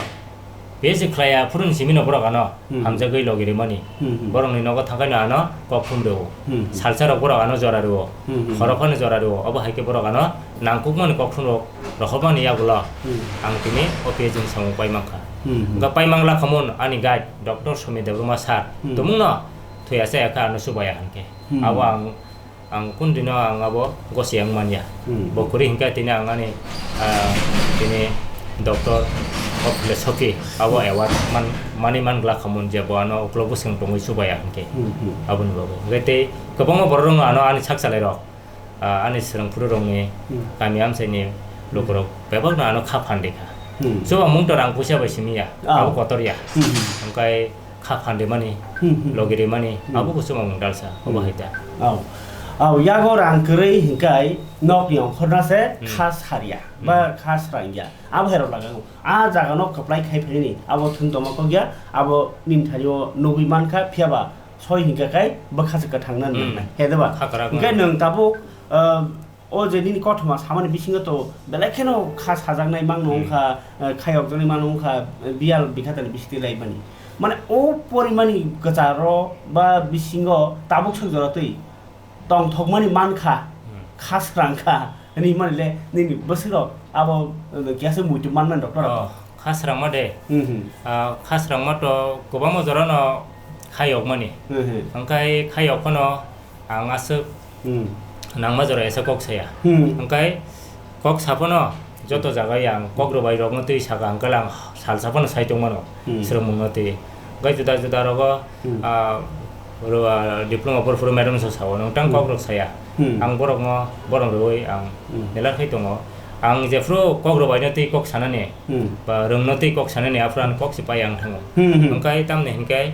P H D khlaiya phuruni simino borok ano Hmm. hamjagwi logi rimani. Hmm, hmm. Borokni nogo thangkhaino ano kok thum rwo. Hmm, hmm. Salsa rok borok ano jora rwo. Hmm, hmm. Khoro phano jora rwo. Obo hai khe borok ano nangkukmani kok thum rok rohormani yagulo Hmm. ang tini o P H D ni samung pai mankha. Hmm, hmm. Hwnkhe pai mangla khamun ani guide Doctor Somi Debbarma sir. Hmm. Tumungno thwiya chaya khe ano chubaya hinkhe. Hmm. Abo ang, ang kundino ang abo gosi ang manya. Hmm. Bo kwrwi hinkhe tini ang ani, ah, tini Doctor of Philosophy abo Hmm. award man, mani man glak khamun je bo ano uklok bwswng tongwi chubaya hinkhe. Hmm, hmm. Aboni bagwi. Hwnkhe tei kwbangma borok rokno ano ani sak salai rok. Ah, ani swrwngphuru rokni Hmm. kami amchaini Hmm. lukurok bebakno ano kha phan rikha. Hmm. Chuba mungto rang puisa bai simi ya, Ah. abo kotor ya. Hmm. Hwnkhe kha phan rimani, Hmm, hmm. logi rimani, Hmm. abo bo chuba mung dalsa, obo Hmm. hai da. Au. Au, yago rang kwrwi hwnkhe nokni ongkhorna se Hmm. kha sar ya, ba Hmm. kha srang ya. Abo hai rok laga o. A jaga no kwplai khai phaini, abo thwng tongma kok ya, abo nini thani o nugwi mankha, phiya ba soi hinkha khai bwkha se kwthang nani Hmm. nangnai. He de ba? Kha kwrak Hwnkhe no. Nwng tabuk, ah, o je nini kothoma samani bisingo to belai kheno kha sajaknai mano Hmm. wngkha, ah, khayokjaknai mano wngkha, biyal bikhatani bisingtwi laimani. Mane o porimani kwcharo ba bisingo tabuk swk jora twi tongthokmani mankha, Hmm. kha srangkha, hinwi manile nini bwswk rok abo, uh, kiyasa muitu manmani rok norok. Oh, kha srangma de. Hmm, hmm. Ah, kha srangma to kwbangma jorano khayokmani. Hmm, hmm. Hwnkhe khayok phano ang aswk Hmm. nangma jora esa kok saya. Hmm. Hwnkhe kok saphano joto jaga yang kok rwbai rokno twi saka hwnkhe ang salsa phano sai tongmano Hmm. swrwngmungno twi. Hwnkhe juda juda rogo, Hmm. ah, ro-, ah, diploma porphuru madam so sao, nwng tang Hmm. kok rok saya. Hmm. Ang borokno borom rwui ang Hmm. nelar khai tongo. Ang jephuru kok rwbaino twi kok sanani, Hmm. ba rwngno twi kok sanani, aphuru ang kok se pai ang thango. Hmm, hmm. Hwnkhe tamni hinkhe,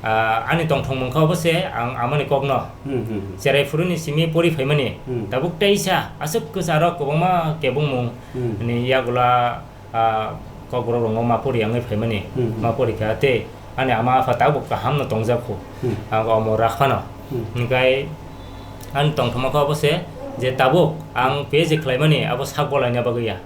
ah, ani tongthokmung kha obo se ang amani kokno Hmm, hmm, hmm. cherai phuruni simi pori phaimani. Hmm. Tabuk teisa aswk kwcharo kwbangma kebengmung Hmm. ni yagulo ah, kokborok rokno ma pori wngwi phaimani, Hmm. ma pori kha tei ani ama apha tabuk kaham no tongjak kho, Hmm. ang omo rak phano. Hmm. Hwnkhe ani tongthokma khe obo se je tabuk ang P H D khlaimani abo sak bolaina bagwi ya.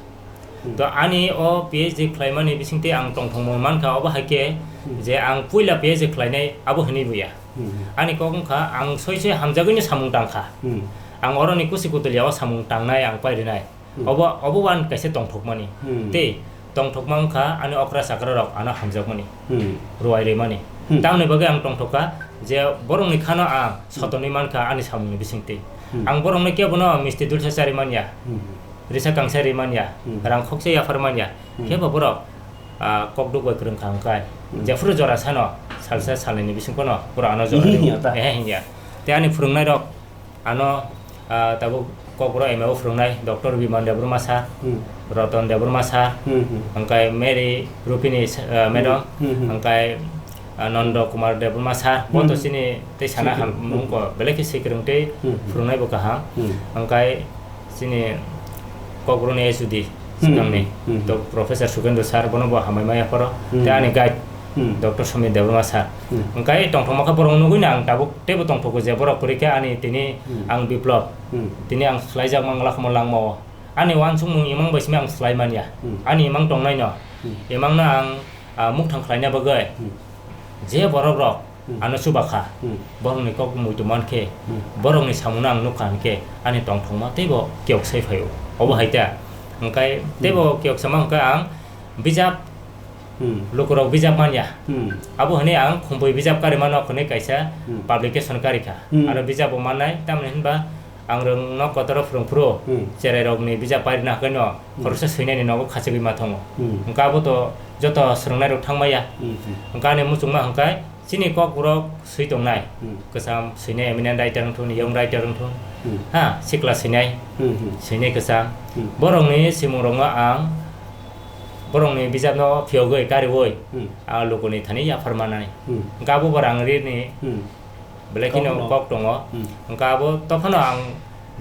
Hmm. To ani o P H D khlaimani bisingtwi ang tongthokma mankha obo hai khe Hmm. je ang puila P H D khlainai abo hwnwi bo ya. Hmm. Ani kok wngkha ang soi soi hamjagwino samung tangkha. Hmm. Ang oroni kusi kutulya o samung tangnai ang pairinai. Hmm. Obo, obo wan kaisa tongthokmani. Hmm. Tei tongthokma wngkha ani okra chakra rok ano hamjakmani. Hmm. Ruwai rimani. Hmm. Tamoni bagwi ang tongthokha je borokni khano ang Hmm. sotonwi mankha ani samungni bisingtwi. Hmm. Ang borokno kebono misti dulsa chari manya. Hmm. Risa kangsa ri manya. Hmm. Rang khoksa yaphar manya. Hmm. Kebo borok, ah, kok duk bai kwrwng kha hwnkhe. Hmm. Jephuru jora sano salsa Hmm. salnwini bising phano borok ano jora Hihi rio. Hiya ta. Ehe hiya. Tei ani phwrwngnairok ano, ah, tabuk Kokborok M A o phwrwngnai Doctor Biman Debbarma sir, Hmm. Roton Debbarma sir, Hmm, hmm. hwnkhe Mary Rupini, ah, madam, Hmm, hmm. hwnkhe, ah, Nondo Kumar Debbarma sir, bo to Hmm. chini tei sana Swikwrwng. ham Hmm. mungko belai khe swikwrwng tei Hmm, hmm. phwrwngnai bo kaham. Hmm. Hwnkhe chini Kokborokni H O D Hmm. swkangni Hmm. to Professor Sukendra sir bono bo hambai maya phoro. Hmm. Tei ani guide Hmm. Doctor Somit Debbarma sir. Hmm. Hwnkhe tongthokma khe borok nugwi no ang tabuk teibo tongthogo je borok kwrwi khe ani tini Hmm. ang Biplop. Hmm. Tini ang swlaijak mangla khumo langmao. Ani uansukmung imang bai simi ang swlai manya. Hmm. Ani imang tongnaino. Hmm. Imangno ang, ah, mukthang khlaina bagwi Hmm. je borok rok Hmm. ano chubakha, Hmm. borokni kok muitu mankhe, Hmm. borokni samungno ang nukha hinkhe, ani tongthokma teibo kiyok sai phaio. Obo Hmm. hai ta. Hwnkhe Hmm. teibo kiyok sama hwnkhe ang bijap Hmm. lukurok bijap manya. Hmm. Abo hwnwi ang Khumpui Bijap Karima Nok hwnwi kaisa Hmm. publication karikha. Hmm. Aro bijap bo mannai, tamni hwnba ang rwngno kotoro phwrwng phuru Hmm. cherairokni bijap pairina hwnkhe no Hmm. khoroksa swinani nogo khachigwi ma thango. Hmm. Hwnkhe abo to joto swrwngnairok thangmaya. Hmm, hmm. Hwnkhe ani muchungma hwnkhe Chini kokborok swi tongnai, Hmm. kwcham swinai, eminent writer wngthun, young writer wngthun, Hmm. ha, sikla swinai, Hmm, hmm. swinai kwcham. Hmm. Borokni simungrokno ang, borokni bijapno phiyogwi, kariui, Hmm. ang lukuni thani yaphar manai. Hmm. Hwnkhe abo bo rang rini, Hmm. belai kheno Kokno. kok tongo. Hmm. Hwnkhe abo tophano ang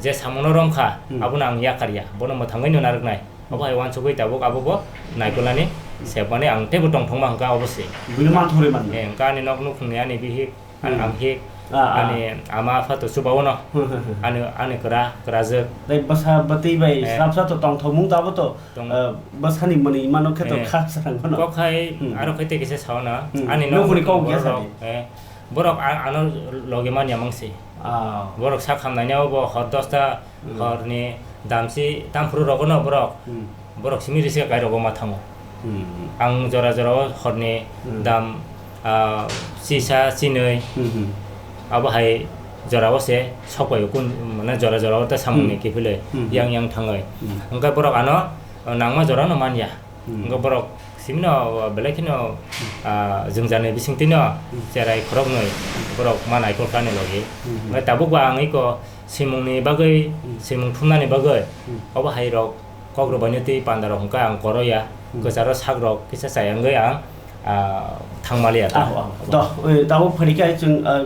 je samungno romkha, Hmm. abono ang yakarya, bono mwthangwi no narwknai. Obo hai uansugwi tabuk abo bo naikolnani sebmani ang teibo tongthokma hwnkha obo se. Buino manthogwi manna. Eh, hwnkha ani nok nukhungni ani bihik, Hmm. ang hik, Ah, ah. ani ama apha to chubao no. Hmm, hmm, hmm. Ani, ani kwra, kwrajwk. Tei bwsa bwtwi bai Eh. swrapsa to tongthokmung to abo to, Tong- eh, bwsani mwnwi mano khe to Eh. kha srang mano. Kok hai Hmm. aro khe tei kisa sao na. Hmm. Ani Nokni nok kok ya borok, sadi. eh, borok a-, ano logi manya mang se. Ah. Borok sak hamnaini abo hor dosta Hmm. Horni damsi tamphuru rogo no borok. Hmm. Borok simi risi kai rogo ma thango. Hmm. Ang jora jora o horni Hmm. dam, ah, chisa chinwi. Hmm, hmm. Abo hai jora o se sok bai kun mane jora jora o ta samung Hmm. ni kiphilwi Hmm. yang yang thangwi. Hmm. Hwnkhe borok ano, ah, nangma jora no manya. Hmm. Hwnkhe borok simino belai kheno, ah, jwngjani bisingtwino Hmm. cherai khoroknwi borok ma naikolkha ani logi. Hmm. Hwnkhe tabukbo ang iko simungni bagwi, Hmm. simung thumnani bagwi Hmm. obo hai rok kok rwbaino tei panda rok hwnkhe ang koroya. Hmm. Kwcharo sak rok kisa chayangwi ang, ah, thangmaliya ta. Ah, ah, ah. Doh, eh, tabuk phani khe chwng, ah,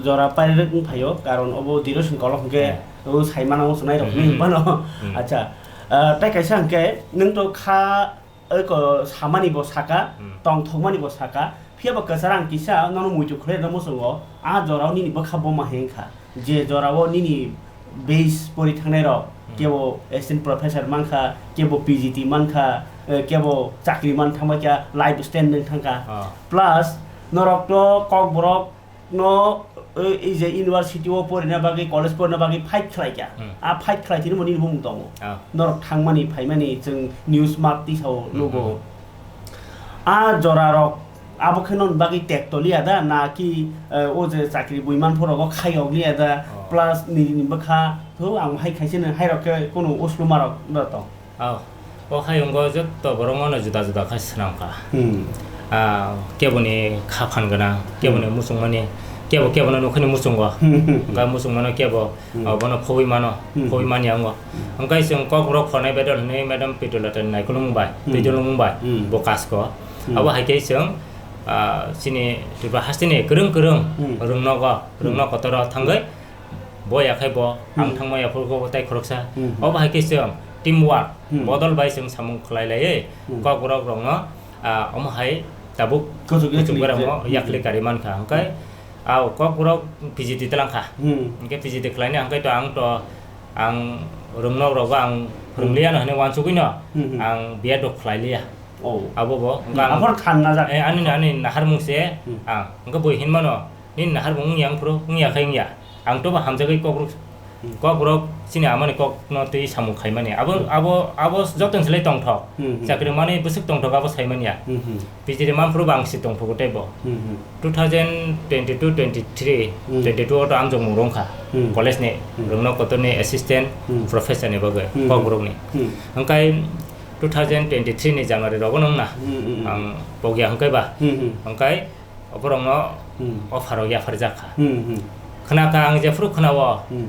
jora pairwk wng phaio, karon obo duration kolok hwnkhe Eh. o saimano wngsugnai rok Hmm. hinwi mano. Hmm. Acha, ah, tei kaisa hwnkhe nwng to kha Eko samani bo saka, Hmm. tongthokmani bo saka, phiya ba kwcharo ang kisa nono muitu khlai rwna muchungo, a jorao nini bwkha boma hengkha, je jorao nini base pori thangnai rok, Hmm. kebo assistant professor mankha, kebo P G T mankha, eh, kebo chakri man thangbai kha, life stand nang thangkha. Ah. Plus, norok to kokborok, no, eh, ei je university o porina bagwi, college porina bagwi fight khlai kha. Hmm. A fight khlai tini bo nini bumung tongo. Ah. Norok thangmani, phaimani, chwng news map tisao Hmm, nugo. hmm. A jora rok abo khe non bagwi tek toliya da, na ki, eh, o je chakri buiman phorogo khayok liya da, Oh. plus nini bwkha, tho ang hai khaise nang hai rok khe kono usluma rok da tong. Aw, o hayungo jotto borokno juda juda khe swnamkha. Hmm. Ah, keboni khaphan gwnang, keboni Hmm. muchungmani, kebo kebono nukhani muchungo. Hmm, hmm, hmm. Hwnkhe muchungmano kebo, Hmm. ah, bono phobwi mano, Hmm. phobwi mani ango. Hmm. Hwnkhe chwng kokborok khornai bedol hwnwi Madam Pitulata naikolmung bai, Hmm. twikolmung bai, Hmm. bo kasko. Hmm. Abo hai khe chwng, ah, chini Tripura hasteni kwrwng kwrwng Hmm. rwngnogo, Hmm. rwngno kotoro thangwi, Hmm. Bo ya khai bo, ang Hmm. thangma yaphuru khe bo tai khoroksa. Hmm. Obo hai khe chwng team work, Hmm. bodol bai chwng samung khlai laiwi, Hmm. kokborok rokno, ah, omo hai tabuk Kuchuk kuchuk yakli beramo je. yakli Hmm. kari mankha. Hwnkhe, Hmm. ah, kokborok P G D tlang kha. Hmm. Hwnkhe P G D khlaini hwnkhe to ang to, ang rwngnok rogo ang Hmm. rwngliya no hwnwi uansugwi no Hmm, hmm. ang B Ed rok khlai liya. Oh. Abo bo, hwnkhe Hmm. ang Aphor khan na jak. Eh, ani, ani naharmung se, Hmm. ang, hwnkhe bui hinmano, Nini nahar bo wngya wngphuru, wngya khe wngya. Ang tobo hamjagwi kokrok, Hmm. kokrok chini amani kokno twi samung khaimani. Abo, Hmm. abo, abo joto ni slai tongthok. Hmm, hmm. Chakri manwi bwswk tongthok abo saimanya. Hmm, hmm. P G D manphuru bo ang si tongthogo teibo. Hmm, hmm. Two thousand twenty-two twenty-three, Hmm. twenty-two o to amjokmung rwngkha. Hmm. College ni Hmm. rwngno kotorni assistant Hmm. professor ni bagwi Hmm, hmm. kokrokni. Hmm. Hwnkhe two thousand twenty-three ni January rogo nung na. Hmm, hmm, hmm. Ang pogya hwnkhe ba. Hmm, hmm. Hwnkhe Borokno Hmm. o pharo yapharjak kha. Hmm, hmm. Khna kha ang jephru khna-o, Hmm.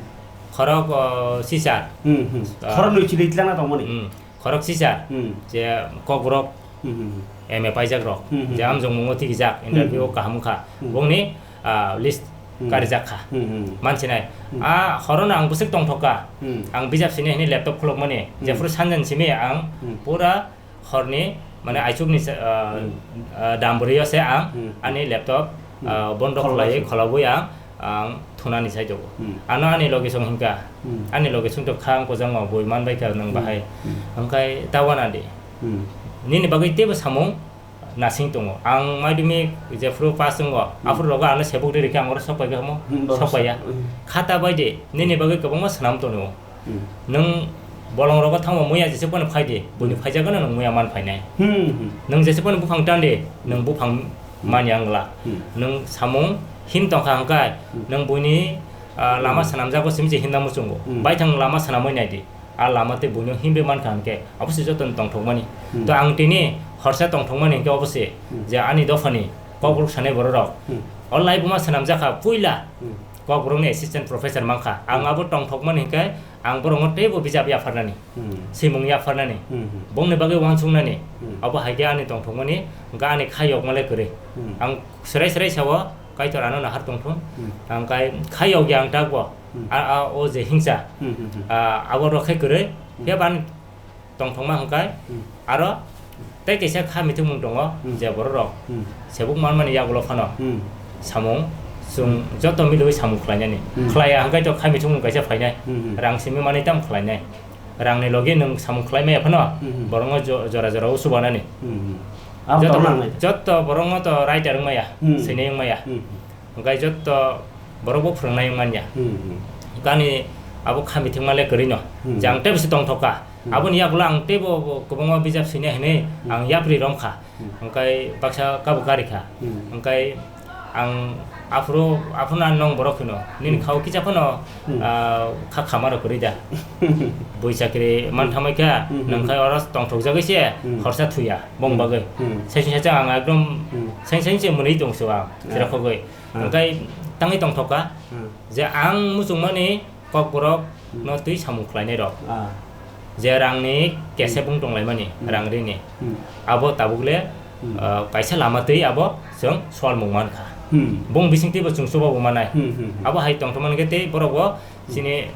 khorok, o, sichar. Hmm, hmm. Ah. Khorok nwi chili tlangna tongmani? Hmm. Khorok sichar. Hmm. Je kokborok Hmm, hmm, hmm. M A paijak rok. Hmm, hmm, Je hmm. amjokmungo tikijak, Hmm, interview hmm. kaham wngkha. Hmm. Bongni, ah, list Hmm. karijak kha. Hmm, hmm. Mansinai. Hmm. A horono ang bwswk tongthok kha. Hmm. Ang bijap sini hini laptop khulokmani. Hmm. Jephru sanjani simi ang Hmm. pura horni, mane, Hmm. aichukni se, ah, Hmm. ah, dam bwrwi o se ang Hmm. ani laptop, Hmm. ah, bondo Khorok khlaiwi se. Kholobwi ang, ang thunani sai tongo. Hmm. Ano ani logi song hwnkha, Hmm. ani logi song to kha ang kwchangma bui manbai kha nwng Hmm. bahai. Hmm. Hwnkhe ta wana di. Hmm. Nini bagwi teibo samung nasing tongo. Ang madhyamik jephru pass wngo, Hmm. aphuru rogo ano sebuk riri khe ang oro sok pai kha mo? Hmm, borok Sok pai ya. Hmm. Khata bai di, nini bagwi kwbangma swnam tongo. Hmm. Nwng bolong rogo thangma muya jese phano phai di, buini Hmm. phaijagano nwng muya man phainai. Hmm, hmm. Nwng jese phano buphang tan di, nwng buphang Hmm. manya wngla. Hmm. Nwng samung him tongkha hwnkhe, Hmm. nwng buini, ah, lama Hmm. swnamjago simi se himna muchungo. Hmm. Baithang lama swnamwi nai di. A lama tei buino himbe mankha hwnkhe, abo se jotono tongthokmani. Hmm. To ang tini horsa tongthokmani hwnkhe obo se, Hmm. je ani dophani kokborok sanai bororok, Hmm. O laibuma swnamjakha puila Hmm. Kokborokni assistant professor mankha. Ang Hmm. abo tongthokmani hinkhe ang borokno teibo bijap yapharnani, Hmm. swimung yapharnani, Hmm, hmm. bongni bagwi uansuknani. Hmm. Abo hai khe ani tongthokmani, hwnkhe ani kha yokma le kwrwi. Hmm. Ang swrai swrai sao, Kaitor ano nahar tongthung. Hmm. Ang kai kha yokya ang takbo. Hmm. A, a, o je hingsa. Hmm, hmm, hmm. A, abo rok khe kwrwi. Hmm. Phiya bani tongthokma hwnkhe Hmm. aro tei kaisa kha mithimung tongo, Hmm. je bororok Hmm. sebuk manmani yagulo phano Hmm. samung chwng Hmm. joto milwi samung khlainani. Hmm. Khlaiya hwnkhe to kha mithimung kaisa phainai. Hmm, hmm. Rang simi manwi tamo khlainai. Rangni logi nwng samung khlai maya phano Hmm, hmm. borokno jo-, jora jora o chubanani. Hmm, hmm. Abo Joto, tong nangnai. Joto borokno to writer wngmaya, Hmm. swinai wngmaya. Hmm. Hwnkhe joto borokbo phwrwngnai wngmanya. Hmm, hmm. Gani abo kha mithikma le kwrwino. Hmm. Je ang teibo se tongthok kha. Hmm. Aboni yagulo ang teibo bo kwbangma bijap swinai hinwi Hmm. ang yapri romkha. Hmm. Hwnkhe baksa kabo karikha. Hmm. Hwnkhe ang aphuru, aphuru nang borok hino. Nini Hmm. khao kisa phano, Hmm. ah, kha khamarok kwrwi da. Bui chakri man Hmm. thamai kha, Hmm, hmm, nang hmm. khai oro tongthokjagwi se Hmm. khorsa thuya, bong Hmm. bagwi. Hmm. Saichung saichung ang ekdom Hmm. saing saing se mwnwi tongso ang, Ah. chirakhogwi. Ah. Hwnkhe tangwi tongthok kha, Hmm. je ang muchungmani kokborok Hmm. no twi samung khlainai rok. Ah. Je rangni kesep Hmm. wng tonglaimani, Hmm. rang rini. Hmm. Abo tabuk le, Hmm. ah, kaisa lama twi abo chwng swalmung mankha. Hmm. Bong bising twibo chwng chubabu manai. Hmm, hmm, hmm. Abo hai tongthokmani khe tei borok bo Hmm. chini,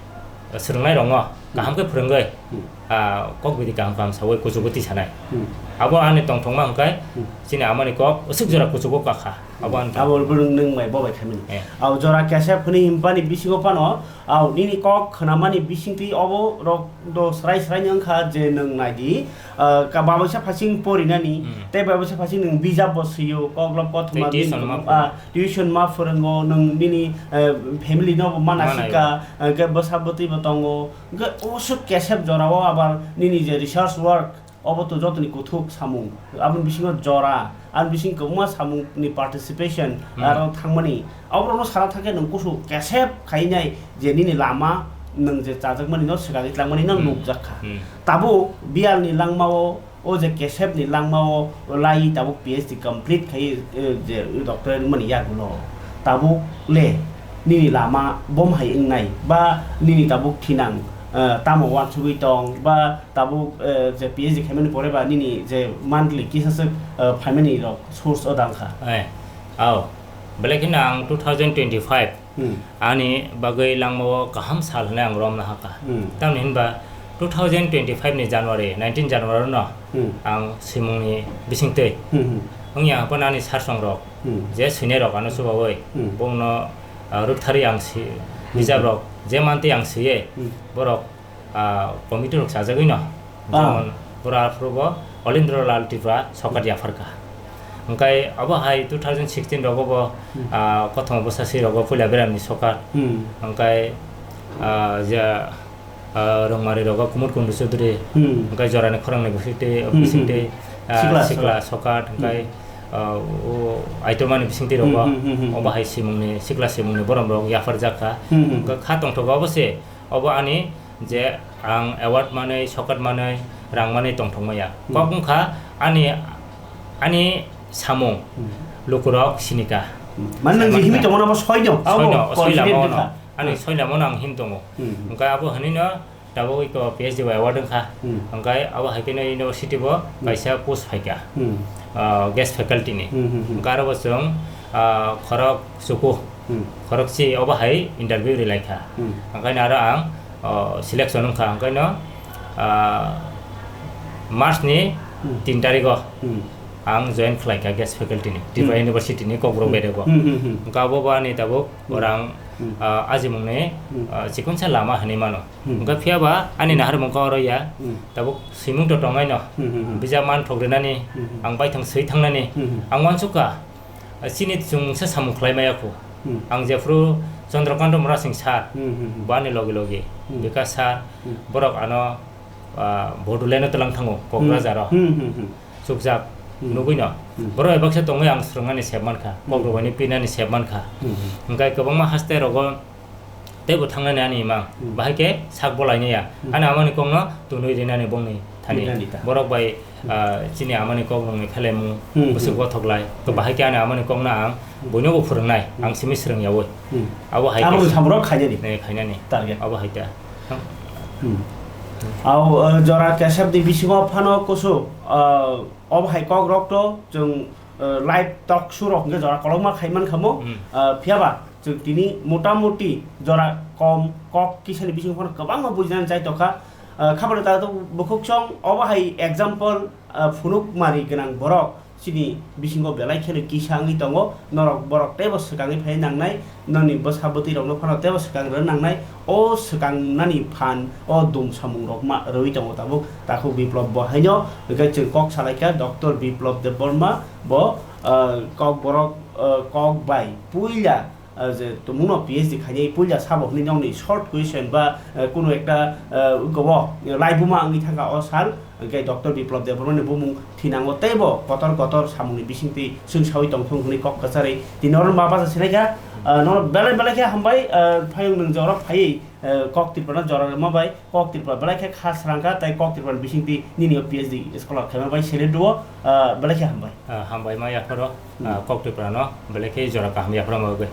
ah, swrwngnai rokno Hmm. kaham khe phwrwngwi, Hmm. ah, kok bidi kaham kaham sawi kuchugo tisanai. Hmm. Abo ani tongthokma hwnkhe Hmm. chini amani kok usuk jora kuchugo kakha. Abo Hmm. ani Abo bo nwng, nwng bai bo bai khaimani. Eh. Abo jora kesep hwnwi himpani bisingo phano, au nini kok khwnamani bisingtwi obo rok do srai srai ni wngkha je nwng naidi, ah, ka baboisa phasing porinani, Hmm. tei baboisa phasing nwng bijap bo swiyo, koklop kothoma Tei tuition bini, ma ah, tuition ma phwrwngo, nwng nini, eh, family no bo ma Ma naisika, naio. Hwnkhe bwsa bwtwi bo tongo, hwnkhe osuk kesep jorao abar nini je research work, obo to jotoni kuthuk samung. Aboni bisingo jora, aboni bising kwbangma samungni participation Hmm. aro thangmani. Aborokno sana thangkhe nwng kusu kesep khainai je nini lama nwng je chajakmani no swkagwi tlangmani no Hmm. nukjak kha. Hmm. Tabuk biyalni langmao, o je kesepni langmao lai tabuk P H D complete khai, eh, je doctorate wngmani yagulo. Tabuk le nini lama bom hai wngnai ba nini tabuk thinang, eh, tamo uansugwi tong ba tabuk, eh, je P H D khaimani pore ba nini je monthly kisa swk, eh, phaimani rok source o dang kha. Eh, ao. Belai kheno ang two thousand twenty-five Hmm. ani bagwi langmao kaham sal hwnwi ang romna hakha. Hmm. Tamni hinba two thousand twenty-five ni January, nineteen January no Hmm. ang swimungni bisingtwi Hmm, hmm. wngya haphano ani sarsong rok Hmm. je swinai rok ano chubawi Hmm. bongno, ah, rwktharwi ang si Hmm. bijap rok je mantwi ang swiye Hmm. borok ah, committee rok chajagwi no. Ah. Jemon, bwra aphuru bo Olindra Lal Tripura sokat yapharkha. Hwnkhe abo hai two thousand sixteen rogo bo, Hmm. ah, kothoma bwsa swi rogo puila beramni sokat. Hmm. Hwnkhe, ah, ja, ah, Rongmari rogo Kumud Kundu Chaudhary. Hmm. Hwnkhe jorani khorangni bisingtwi, Hmm, hmm. bisingtwi, ah, Sikla, sikla sikla. sokat. Hwnkhe, Hmm. ah, o Aitormani bisingtwi rogo. Hmm, hmm, hmm, hmm. Obo hai simungni, sikla simungni borom rok yapharjakha. Hmm, hmm. Hwnkhe kha tongthogo obo se. Obo ani je ang award manwi, sokat manwi, rang manwi tongthok maya. Hmm. Kok wngkha ani, ani samung Hmm. lukurok sinika. Hmm. Mane nang je himwi tongo na bo soino? Soino, Abo soilamo confident no. Wngkha. Ani Hmm. soilamo no ang him tongo. Hmm. Hwnkhe abo hwnwi no tabuk iko P H D bai award wngkha. Hmm. Hwnkhe abo hai kheno university bo Hmm. kaisa post phaikha. Hmm. Ah, guest faculty ni. Hmm, hmm, hmm. Hwnkhe aro bo chwng, ah, khorok chuku. Hmm. Khorokchi obo hai interview rwlaikha. Hmm. Hwnkhe aro ang, o, selection wngkha. Hwnkhe no, ah, March ni Hmm. tin tarikh o Hmm. ang join khlaikha guest faculty ni, Tripura Hmm. University ni Kokborok Hmm. bedego. Hmm, hmm, hmm. Hwnkhe abo bo ani tabuk Hmm. orang, Hmm. ah, ajimungni, Hmm. ah, chikonsa lama hinwi mano. Hmm. Hwnkhe phiya ba ani Hmm. naharmung kok oro ya, Hmm. tabuk swimung to tongnai no. Hmm, hmm, hmm. Bijap man thok rwnani, Hmm, hmm. ang baithang swi thangnani, Hmm, hmm. ang uansukha. Chini chwngsa samung khlai maya khu. Hmm. Ang jephuru Chandrakanta Murasing sir, Hmm, hmm, hmm. bo ani logi logi, Hmm. Bikash sir, Hmm. borok ano, ah, Bodoland o twlang thango, Hmm. Kokrajhar o. Hmm, hmm, hmm. Chukjak, Hmm. nugwi no. Hmm. Borok bai baksa tongwi ang swrwngmani sep mankha, Hmm. Kokborok bai ni pinani sep mankha. Hmm, hmm. Hwnkhe kwbangma haste rogo teibo thangnani ani imang, Hmm. bahai khe sak bolainaya. Hmm. Ani amani kokno twnwi rinani bongni Ani, Ani ta. Borok bai, ah, chini amani kok rwngni khailaimu, Hmm, bwswk hmm. Bothok lai. To Hmm. Bahai khe ani amani kokno ang Hmm. Buino bo phwrwngnai, Hmm. Ang simi swrwngyaui. Hmm. Abo hai Abo khe samrok khainani. Ne, khainani. Target. Abo hai ta. Hmm. Abo, uh, jora kesep di bisingo phano kusu, uh, obo hai kok rok to chwng, uh, live talk show rok hwnkhe jora kolokma khai man khamo. Hmm. Uh, phiyaba chwng tini motamoti jora kom kok kisani bisingo phano kwbangma bujinani chai tokha. Uh, khabana ta to bukhuk song obo hai example, uh, phunuk mari gwnang borok chini bisingo belai kheno kisa wngwi tongo, norok borok teibo swkangwi phai nangnai, noni bwsa bwtwi rokno phano teibo swkang rwna nangnai, o swkangnani phan o dum samung rok ma rwui tongo tabuk takhuk Biplop bo haino, hwnkhe chwng kok salaikha Doctor Biplop Debbarma bo, ah, kok borok, ah, kok bai puila, ah, je tumungno P H D khainai puila sabo hwnwi nokni short question ba, ah, kunu ekta, ah, gobo laibuma wngwi thangkha o sal, hwnkhe Doctor Biplop Debbarmani bumung thinango teibo kotor kotor samungni bisingtwi chwng saui tongthung hwnwi kok kwcharwi tini oro ma bacha sinaikha. Ah, nono belai belai khe hambai, ah, phayung nwng jora phaiwi, ah, kok Tripura jora rwma bai kok Tripura belai khe kha srangkha tei kok Tripura bisingtwi nini o P H D scholar khaima bai select rwo, ah, belai khe hambai. Ah, hambai ma yapharo, Hmm. Ah, kok Tripura no belai khe jora kaham yapharo ma bai.